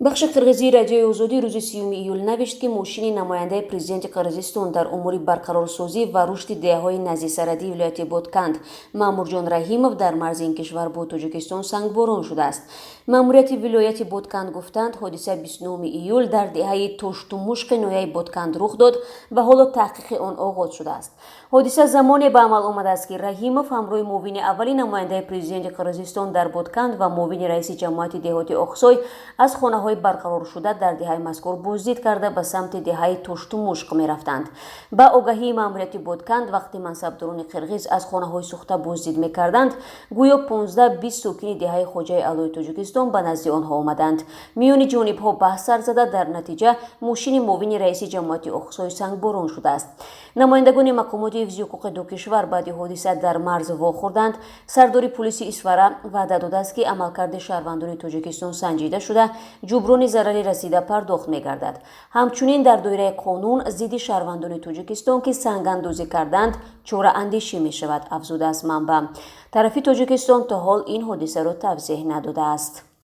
Бахши қирғизии Радиои Озодӣ рӯзи 30 июл навишт, ки мошини намояндаи президенти Қирғизистон дар умури барқарорсозӣ ва рушди деҳаҳои назди сарҳадии вилояти Ботканд Маъмурҷон Раҳимов дар марзи ин кишвар бо Тоҷикистон сангборон шудааст. Маъмурияти вилояти Ботканд гуфтанд, ҳодиса 29 июл дар деҳаи Тоштумушқи ноҳияи Ботканд рух дод ва ҳоло таҳқиқи он оғоз шудааст. Ҳодиса замоне ба амал омадааст, ки Раҳимов ҳамроҳи муовини аввали намояндаи президенти Қирғизистон дар Ботканд ва муовини раиси ҷамоати деҳоти Оқсой аз хонаҳои барқароршуда дар деҳаи мазкур боздид карда, ба самти деҳаи Тоштумушқ мерафтанд. Ба огаҳии маъмурияти Ботканд, вақти мансабдорони қирғиз аз хонаҳои сӯхта боздид мекарданд, гӯё 15-20 сокини деҳаи Хоҷаи Аълои Тоҷикистон ба назди онҳо омаданд. Миёни ҷонибҳо баҳс сар зада, дар натиҷа мошини муовини раиси ҷамоати Оқсой сангборон шудааст. Намояндагони мақомоти ҳифзи ҳуқуқи ду кишвар баъди ҳодиса дар марз вохӯрданд. Сардори пулиси Исфара ваъда додааст, ки амалкарди шаҳрвандони Тоҷикистон санҷида шуда, ҷуброни зарари расида пардохт мегардад. Ҳамчунин дар доираи қонун зидди шаҳрвандони Тоҷикистон, ки сангандозӣ карданд, чораандешӣ мешавад, афзудааст манбаъ. Тарафи Тоҷикистон то ҳол ин ҳодисаро тавзеҳ надодааст.